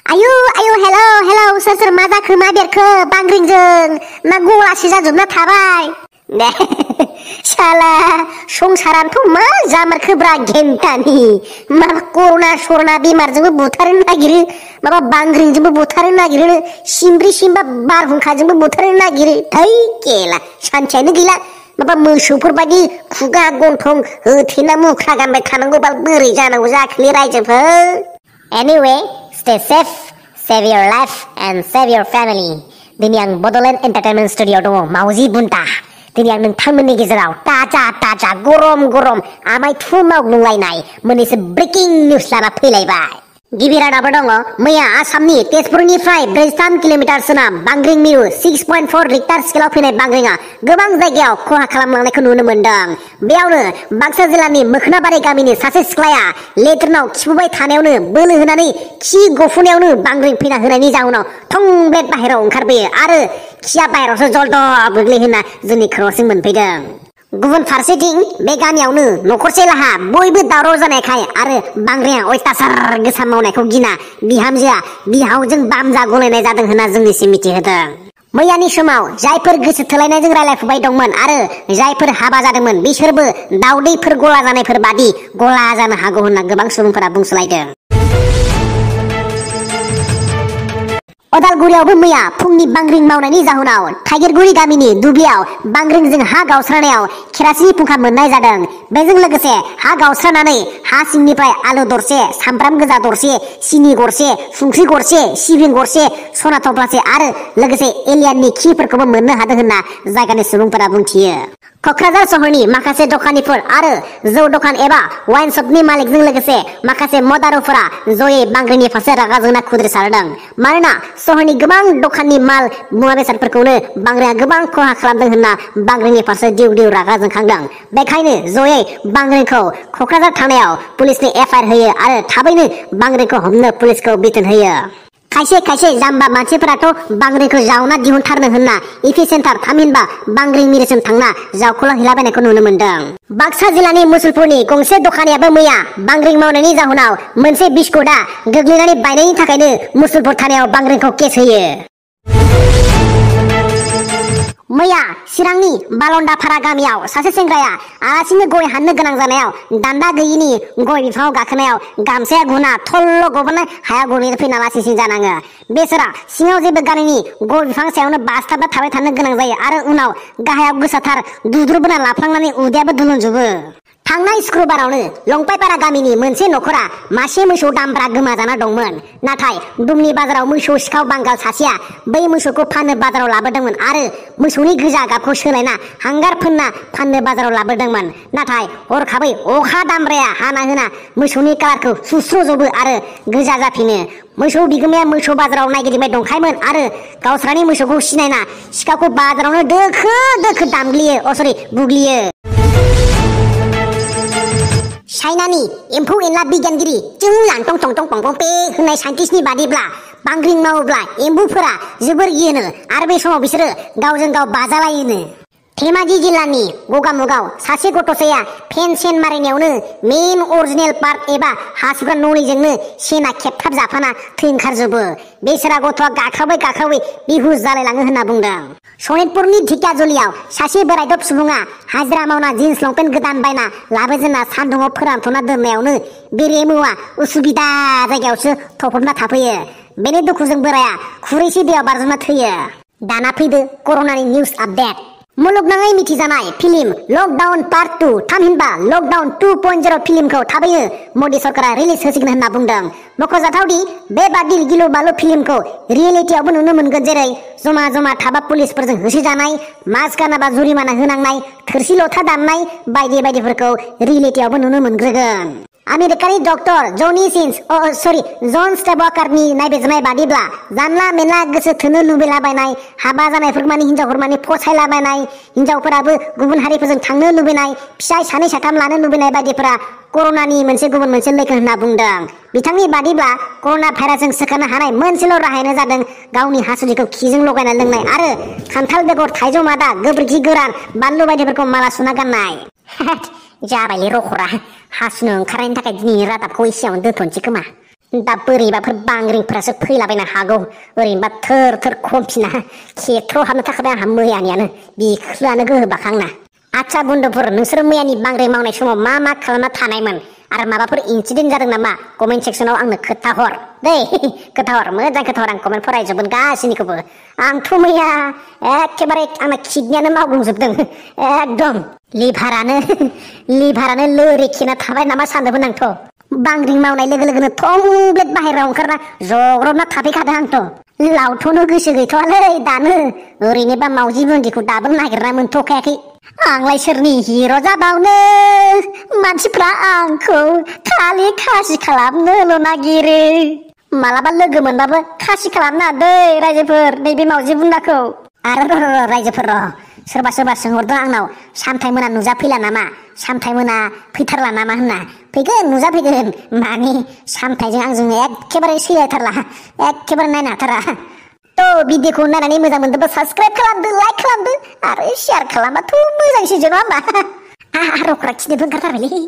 आयु आयु hello hello सोर मा जाखो मा बेरखो बांग्रिंजों ना गलासो जाजोबना थाबाय साला संसारानोथ' मा जामारखोब्रा घेन्टानि माबा कर'ना सर'ना बेमारजोंबो बुथारनो नागिरो माबा बांग्रिंजोंबो बुथारनो नागिरो सिमब्रि सिमबा बारहुंखाजोंबो बुथारनो नागिरो थै केला सान्थियानो गैला माबा मोसौफोरबायदि खुगा गन्थं होथेना मुख्रा गानबाय थानांगौबा बोरै जानांगौ जाखोलै रायजोफोर। Anyway, stay safe, save your life and save your family. दिनै आं बड'लेण्ड एन्टारटेनमेन्ट स्टुडिअ'आव दङ मावजि बुन्टा। दिनै आं नोंथांमोननि गेजेराव ताजा गरम आमाय थु मावग्लुंलायनाय मोननैसो ब्रेकिं निउस लाना फैलायबाय। गिबि रादाबा दङ मैया आसामनि तेजपुरनिफ्राय 43 किल'मिटार सोनाब बांग्रिं मिरु 6.4 रिक्टार स्केलाव फैनाय बांग्रिंआ गोबां जायगायाव खहा खालामलांनायखौ नुनो मोन्दों। बेयावनो बाक्सा जिल्लानि मोखोनाबारि गामिनि सासे सिख्लाया लेट्रिनाव खिफुबाय थानायावनो बोलो होनानै खि गफुनायावनो बांग्रिं फैना होनायनि जाहोनाव थंब्लेट बाहेरायाव ओंखारबोयो आरो खिया बाहेरायावसो जलदब गोग्लैहोना जोंनि खर'सिम मोनफैदों। गुबुन फारसेथिं बे गामियावनो न'खरसेलाहा बयबो दावराव जानायखाय आरो बांग्रिंआ अयथासार गोसा मावनायखौ गिना बिहामजोआ बिहावजों बामजा गलायनाय जादों होनना जोंनिसिम मिथिहोदों। मैयानि समाव जायफोर गोसो थोलायनायजों रायलायफुबाय दंमोन आरो जायफोर हाबा जादोंमोन बिसोरबो दावदैफोर गला जानायफोर बादि गला जानो हागौ होनना गोबां सुबुंफोरा बुंसोलायदों। अदालगुरियावबो मैया फुंनि बांग्रिं मावनायनि जाहोनाव थाइगिरगुरि गामिनि दुब्लियाव बांग्रिंजों हा गावस्रानायाव केरासिन फुंखा मोननाय जादों। बेजों लोगोसे हा गावस्रानानै हा सिंनिफ्राय आलु दरसे, सामब्राम गोजा दरसे, सिनि गरसे, संख्रि गरसे, सिबिं गरसे, सना थफ्लासे आरो लोगोसे एलियाननि खिफोरखौबो मोननो हादों होनना जायगानि सुबुंफोरा बुंथियो। क'क्राझार सहरनि माखासे दखानिफोर आरो जौ दखान एबा वाइन शपनि मालिकजों लोगोसे माखासे मदारुफोरा जयै बांग्रिंनि फारसे रागा जोंना खुद्रिसारदों। मानोना सहरनि गोबां दखाननि माल मुवा बेसादफोरखौनो बांग्रिंआ गोबां खहा खालामदों होनना बांग्रिंनि फारसे दिउ दिउ रागा जोंखांदों। बेखायनो जयै बांग्रिंखौ क'क्राझार थानायाव पुलिसनि एफआइआर होयो आरो थाबैनो बांग्रिंखौ हमनो पुलिसखौ बिथोन होयो। खायसे जाम्बा मानसिफोराथ' बांग्रिंखौ जावना दिहुनथारनो होनना इपिसेन्टार थामहिनबा बांग्रिं मिरुसिम थांना जावखुला हैलाबायनायखौ नुनो मोन्दों। बाक्सा जिल्लानि मुसलपुरनि गंसे दखानियाबो मैया बांग्रिं मावनायनि जाहोनाव मोनसे बिस्कुटआ गोग्लैनानै बायनायनि थाखायनो मुसलपुर थानायाव बांग्रिंखौ केस होयो। मैया चिरांनि बालन्दाफारा गामियाव सासे सेंग्राया आलासिनो गय हाननो गोनां जानायाव दान्दा गैयिनि गय बिफाङाव गाखोनायाव गामसाया गुना थल्ल' गबोनाय हाया गुरैनो फैना लासिसिं जानाङो। बेसोरा सिङाव जेबो गानैनि गय बिफां सायावनो बासथाबना थाबाय थानो गोनां जायो आरो उनाव गाहायाव गोसाथार दुद्रुबोना लाफ्लांनानै उदैयाबो दुलुनजोबो। थांनाय शुक्रबारावनो लंपाइपारा गामिनि मोनसे न'खरा मासे मोसौ दामब्रा गोमाजाना दंमोन। नाथाय दुमनि बाजाराव मोसौ सिखाव बांगाल सासेया बै मोसौखौ फाननो बाजाराव लाबोदोंमोन आरो मोसौनि गोजा गाबखौ सोलायना हांगार फोनना फाननो बाजाराव लाबोदोंमोन। नाथाय हरखाबै अखा दामब्राया हाना होना मोसौनि कालारखौ सुस्र'जोबो आरो गोजा जाफिनो। मोसौ बिगोमाया मोसौ बाजाराव नागिरबाय दंखायोमोन आरो गावस्रानि मोसौखौ सिनायना सिखावखौ बाजारावनो दोखो बुग्लियो। चाइनानि एम्फौ एनला बिगियानगिरि चुं लांटं टंटं पंपं पे होननाय साइन्टिस्टनि बादिब्ला बांग्रिं मावोब्ला एम्बुफोरा जोबोर गियोनो आरो बे समाव बिसोरो गावजों गाव बाजालायोनो। धेमाजि जिल्लानि गगामुगाव सासे गथ'साया फेन सेन मारिनायावनो मेन अरिजिनेल पार्ट एबा हासुग्रा नलिजोंनो सेना खेबथाब जाफाना थै ओंखारजोबो। बेसोरा गथ'आ गाख्रावै बिहुस जालायलाङो होनना बुंदों। सनितपुरनि ढेकियाजुलियाव सासे बोरायदब सुबुङा हाजिरा मावना जिन्स लंपेन्ट गोदान बायना लाबोजेनना सान्दुङाव फोरानथ'ना दोननायावनो बेरे मोआ उसुबिदा जायगायावसो थफबना थाफैयो। बेनि दुखुजों बोराया खुरैसे दैयाव बारजुमना थैयो। दाना फैदो कर'नानि निउस आपडेट। मुलुगनाङै मिथिजानाय फिल्म लकडाउन पार्ट 2 थामहिनबा लकडाउन 2.0 फिल्मखौ थाबैनो मदि सरकारा रिलिज होसिगोन होनना बुंदों। मख'जाथावदि बेबादि गिलु बालु फिल्मखौ रियेलिटियावबो नुनो मोनगोन, जेरै जमा थाबा पुलिसफोरजों होसोजानाय, मास्क गानाबा जुरिमाना होनांनाय, थोरसि लथा दाननाय बायदिफोरखौ रियेलिटियावबो नुनो मोनग्रोगोन। आमेरिकानि डक्टर जन स्टेबवाकारनि नायबिजिरनाय बादिब्ला जानला मेनला गोसो थोनो लुबैलाबायनाय, हाबा जानायफोरमानि हिनजावफोरमानि फसायलाबायनाय, हिनजावफोराबो गुबुन हारिफोरजों थांनो लुबैनाय, फिसाय सानै साथाम लानो लुबैनाय बायदिफोरा कर'नानि गुबुन मोनसे लैखोन होनना बुंदों। बिथांनि बादिब्ला कर'ना भाइरासजों सोखानो हानाय मोनसेल' राहायानो जादों गावनि हासुदैखौ खिजों लगायना लोंनाय आरो खान्थाल बेगर, थाइजौ मादा, गोबोरखि गोरान, बानलु बायदिफोरखौ माला सुना गाननाय। जाबायलै रखरा, हासुनो ओंखारनायनि थाखाय दिनैनि रादाबखौ एसेयावनो दोनथ'नोसै खोमा। दा बोरैबाफोर बांग्रिंफोरासो फैलाबायनो हागौ ओरैनोबा थोर थोर खमफिना खेथ्रआव हाबनो थाखाय आंहा मैयानियानो बिख्लोआनो गोहो बाखांना। आच्छा बन्धुफोर नोंसोर मैयानि बांग्रिं मावनाय समाव मा खालामना थानायमोन आरो माबाफोर इन्सिडेन्ट जादों नामा कमेन्ट सेक्सनाव आंनो खोथाहर दै खोथाहर मोजां खोथाहर आं कमेन्ट फरायजोबगोन गासिनिखौबो। आंथ' मैया एखेबारे आंना किडनियानो मावग्लुंजोबदों एकदम लिभारानो लोरिखेना थाबाय नामा सानदोंमोन आंथ'। बांग्रिं मावनाय लोगो लोगोनो थंब्लेट बाहेरायाव ओंखारना जग्रबना थाफैखादों आंथ'। लावथ'नो गोसो गैथ'वालै दानो ओरैनोबा मावजि बुन्दिखौ दाबो नागिरना मोनथ'खायाखै। आंलाय सोरनि हिर' जाबावनो मानसिफ्रा आंखौ खालि खासि खालामनोल' नागिरो। मालाबा लोगो मोनबाबो खासि खालामना दै रायजोफोर नैबे मावजि बुन्दाखौ। आरो र' रायजोफोर र' सोरबा सोंहरदों आंनाव सामथाय मोना नुजाफैला नामा सामथाय मोना फैथारला नामा होनना। फैगोन नुजाफैगोन माने सामथायजों आंजों एखेबारे सैलायथारला एखेबारे नायनो हाथारा। थ' भिडिअखौ नायनानै मोजां मोनदोंबा साबस्क्राइब खालामदो लाइक खालामदो आरो शेयार खालामबाथ' मोजांसो नङा होमबा। रख्रा खिनोबो ओंखारथारबायलै।